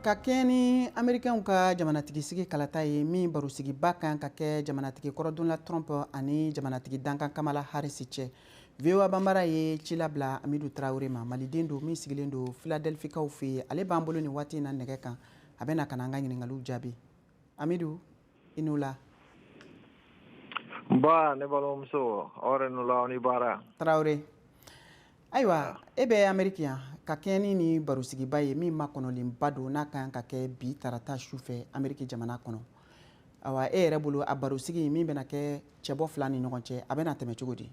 Ka kɛɲɛ ni Amerikɛnw ka jamanatigisigi kalata ye, min barosigiba kan ka kɛ jamanatigi kɔrɔ Donald Trump ani jamanatigi dankan Kamala Harris cɛ, VOA Banbara ye ci labila Amidu Tarawele ma. Maliden don min sigilen don Philadelphie-kaw fɛ yen. Ale b'an bolo nin waati in na nɛgɛ kan. A bɛ na ka na an ka ɲininkaliw jaabi. Amidu, i n'u la. Nba, ne balimamuso, aw yɛrɛ n'u la, aw ni baara. Tarawele, ayiwa, e bɛ Ameriki yan. Ka kɛɲɛ ni nin barosigiba ye min makɔnɔlenba don, n'a kan ka kɛ bi tarata su fɛ Ameriki jamana kɔnɔ, awa, e yɛrɛ bolo, a barosigi min bɛna kɛ cɛbɔ fila ni ɲɔgɔn cɛ, a bɛna tɛmɛ cogo di?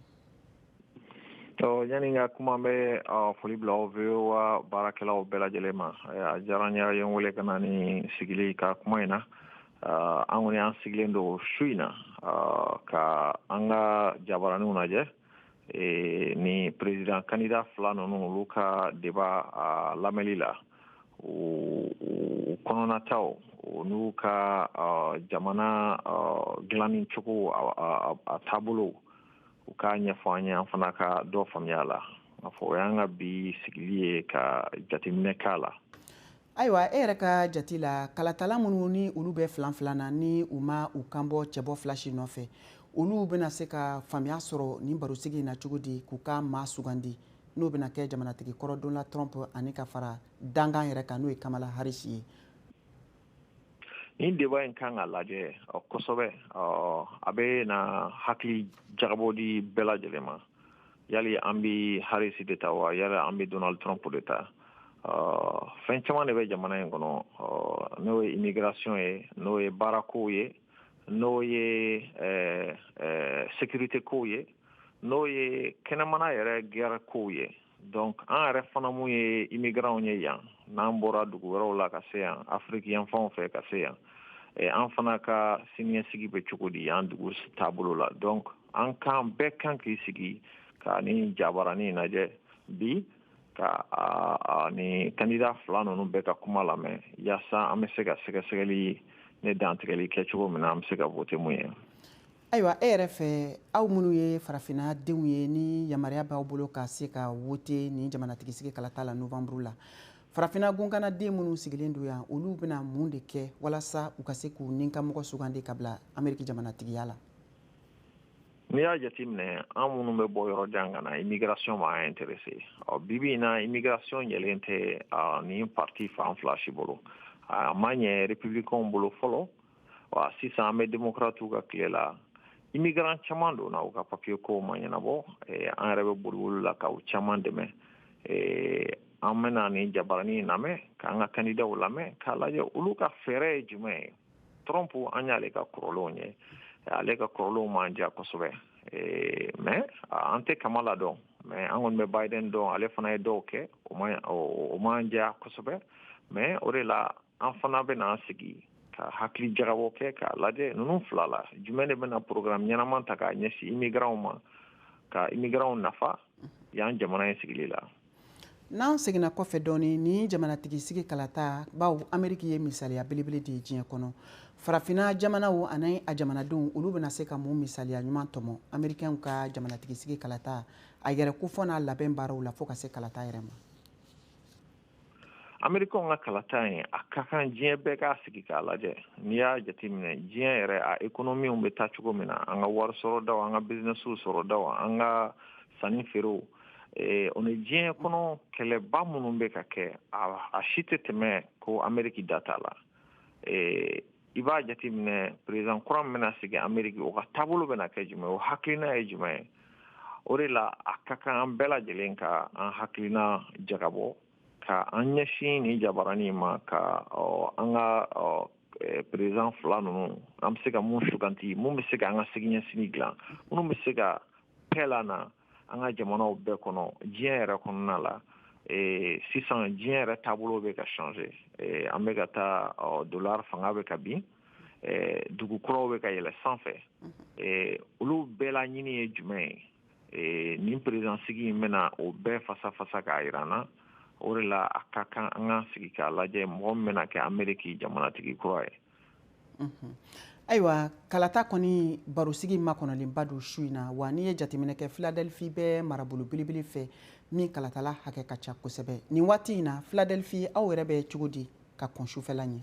Yanni n ka kuma, n bɛ foli bila aw VOA baarakɛlaw bɛɛ lajɛlen ma. A diyara n ye, a ye n wele ka na ni sigili ka kuma in na. An kɔni, an sigilen don su in na ka an ka jabaraninw lajɛ ni président candidat fila ninnu, olu ka débat lamɛnli la, u kɔnɔnataw n'u ka jamana dilanni cogo, a taabolo, u k'a ɲɛfɔ an ye, an fana ka dɔ faamuya la. A fɔ o y'an ka bi sigili ye ka jateminɛ k'a la. Ayiwa, e yɛrɛ ka jate la, kalatala minnu ni olu bɛ filan filan na, ni u ma u kan bɔ cɛbɔ fila si nɔfɛ, olu bɛna se ka faamuya sɔrɔ nin barosigi in na cogo di k'u ka maa sugandi, n'o bɛna kɛ jamanatigi kɔrɔ Donald Trump ani ka fara dankan yɛrɛ kan, n'o ye Kamala Harris ye? Nin débat in kan ka lajɛ kosɛbɛ. A bɛ na hakili jagabɔ di bɛɛ lajɛlen ma. Yali an bɛ Harris de ta wa, yali an bɛ Donald Trump de ta? Fɛn caman de bɛ jamana in kɔnɔ, n'o ye immigration ye, n'o ye baarakow ye, n'o ye sécurité kow ye, n'o ye kɛnɛmana yɛrɛ guerre kow ye. Donc an yɛrɛ fana mun ye immigrants ye yan, n'an bɔra dugu wɛrɛw la ka se yan, Afiriki yanfanw fɛ ka se yan, an fana ka siniɲɛsigi bɛ cogo di yan dugu taabolo la? Donc an kan bɛɛ kan k'i sigi ka ni jabaranin lajɛ bi, ka ni candidat fila ninnu bɛɛ ka kuma lamɛn, yaasa an bɛ se ka sɛgɛsɛgɛli ne dantigɛli kɛ cogo min na, an bɛ se ka voter mun ye. Ayiwa, e yɛrɛ fɛ, aw minnu ye farafinna denw ye, ni yamaruya b'aw bolo ka se ka wote nin jamanatigisigi kalata la novembre la, farafinna gunkana den minnu sigilen don yan, olu bɛna mun de kɛ walasa u ka se k'u ni ka mɔgɔ sugandi ka bila Ameriki jamanatigiya la? N'i y'a jateminɛ, an minnu bɛ bɔ yɔrɔ jan ka na, immigration b'an intéressé. Ɔ bibi in na, immigration ɲɛlen tɛ nin parti fan fila si bolo. A ma ɲɛ républicain bolo fɔlɔ wa. Sisan an bɛ démocrates ka tile la. Immigrant caman donna, u ka papier kow ma ɲɛnabɔ. An yɛrɛ bɛ boliboli la ka u caman dɛmɛ. An bɛna nin jabaranin lamɛn, k'an ka candidatw lamɛn, k'a lajɛ olu ka fɛɛrɛ ye jumɛn ye. Trump, an y'ale ka kɔrɔlenw ye, ale ka kɔrɔlenw m'an diya kosɛbɛ, mais an tɛ Kamala dɔn, mais an kɔni bɛ Biden dɔn. Ale fana ye dɔw kɛ, o m'an diya kosɛbɛ. Mais o de la, an fana bɛna an sigi ka hakili jagabɔ kɛ k'a lajɛ ninnu fila la, jumɛn de bɛna programme ɲɛnaman ta k'a ɲɛsin immigrants ma, ka immigrants nafa yan jamana in sigili la. N'an seginna kɔfɛ dɔɔni, ni jamanatigi sigi kalata baw, Ameriki ye misaliya belebele de ye diɲɛ kɔnɔ. Farafinna jamanaw ani a jamanadenw, olu bɛna se ka mun misaliya ɲuman tɔmɔ Amerikɛnw ka jamanatigi sigi kalata a yɛrɛ kofɔ n'a labɛn baaraw la, fo ka se kalata yɛrɛ ma? Amerikɛnw ka kalata in, a ka kan diɲɛ bɛɛ k'a sigi k'a lajɛ. N'i y'a jateminɛ, diɲɛ yɛrɛ a économie bɛ taa cogo min na, an ka wari sɔrɔdaw, an ka business sɔrɔdaw, an ka sanni feerew, o ni diɲɛ kɔnɔ kɛlɛba minnu bɛ ka kɛ, a si tɛ tɛmɛ ko Ameriki da t'a la. I b'a jateminɛ, président kura min bɛna sigi Ameriki, o ka taabolo bɛna kɛ jumɛn, o hakilina ye jumɛn ye? O de la, a ka kan an bɛɛ lajɛlen ka an hakilina jagabɔ ka an ɲɛsin nin jabaranin ma, ka an ka président fila ninnu, an bɛ se ka mun suganti, mun bɛ se ka an ka siniɲɛsigi dilan, minnu bɛ se ka paix la na an ka jamanaw bɛɛ kɔnɔ, diɲɛ yɛrɛ kɔnɔna la. Sisan diɲɛ yɛrɛ taabolo bɛ ka changer. An bɛ ka taa, dollar fanga bɛ ka bin, dugu kuraw bɛ ka yɛlɛ sanfɛ. Olu bɛɛ la ɲini ye jumɛn ye? Nin président sigi in bɛna o bɛɛ fasa fasa k'a jira an na. O de la, a ka kan an ka sigi k'a lajɛ mɔgɔ min bɛna kɛ Ameriki jamanatigi kura ye. Ayiwa, kalata kɔni barosigi makɔnɔlenba don su in na wa. N'i ye jateminɛ kɛ, Philadelphie bɛ marabolo belebele fɛ min kalatala hakɛ ka ca kosɛbɛ nin waati in na. Philadelphie, aw yɛrɛ bɛ cogo di? Ka kɔn sufɛla ɲɛ.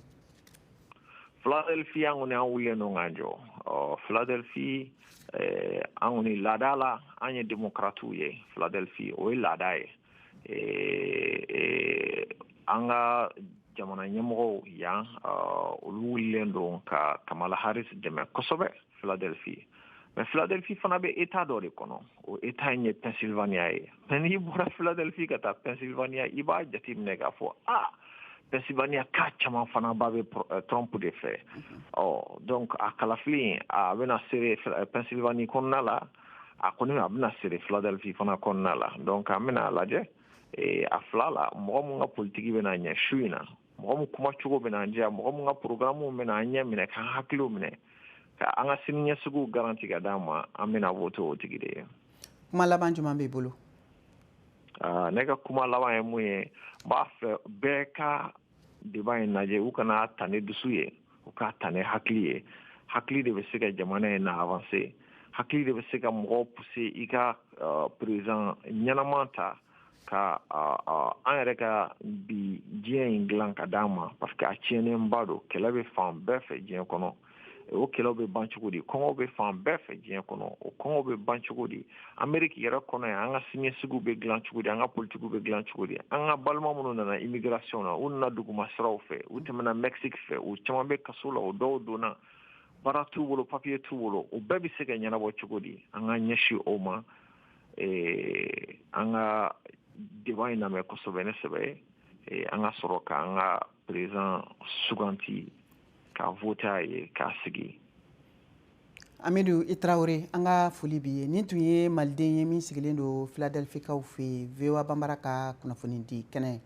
Philadelphie, an kɔni, an wulilen don k'an jɔ. Ɔ, Philadelphie, an kɔni, laada la, an ye démocratew ye Philadelphie. O ye laada ye. An ka jamana ɲɛmɔgɔw yan, olu wulilen don ka Kamala Harris dɛmɛ kosɛbɛ Philadelphie. Mais Philadelphie fana bɛ état dɔ de kɔnɔ, o état in ye Pennsylvania ye. Mais n'i bɔra Philadelphie ka taa Pennsylvania, i b'a jateminɛ k'a fɔ ah, Pennsylvania ka caman fana ba bɛ Trump de fɛ. Ɔ, donc a kalafili, a bɛna sere Pennsylvanie kɔnɔna la, a kɔni a bɛna sere Philadelphie fana kɔnɔna la. Donc an bɛna lajɛ a fila la, mɔgɔ mun ka politiki bɛna ɲɛ su in na, mɔgɔ mun kumacogo bɛna diya, mɔgɔ mun ka programme bɛna an ɲɛ minɛ, k'an hakiliw minɛ, ka an ka siniɲɛsigiw garanti ka d'an ma, an bɛna vote o tigi de ye. Kuma laban jumɛn b'i bolo? Ne ka kuma laban ye mun ye, n b'a fɛ bɛɛ ka débat in lajɛ, u kana ta ni dusu ye, u k'a ta ni hakili ye. Hakili de bɛ se ka jamana in na avancer, hakili de bɛ se ka mɔgɔw pousser i ka président ɲɛnama ta ka an yɛrɛ ka bi diɲɛ in dilan ka d'an ma, parce que a tiɲɛnenba don. Kɛlɛ bɛ fan bɛɛ fɛ diɲɛ kɔnɔ, o kɛlɛw bɛ ban cogo di? Kɔngɔ bɛ fan bɛɛ fɛ diɲɛ kɔnɔ, o kɔngɔ bɛ ban cogo di? Ameriki yɛrɛ kɔnɔ yan, an ka siniɲɛsigiw bɛ dilan cogo di? An ka politikiw bɛ dilan cogo di? An ka balima minnu nana immigration na, u nana duguma siraw fɛ, u tɛmɛna Mexique fɛ, u caman bɛ kaso la, o dɔw donna, baara t'u bolo, papier t'u bolo, o bɛɛ bɛ se ka ɲɛnabɔ cogo di? An ka ɲɛsin o ma. An ka débat in lamɛn kosɛbɛ ne sɛbɛ ye, an ka sɔrɔ k'an ka président suganti, ka voter a ye k'a sigi. Amidu i Tarawele, an ka foli b'i ye. Nin tun ye maliden ye min sigilen don Philadelphie-kaw fɛ yen, VOA Banbara ka kunnafoni di kɛnɛ.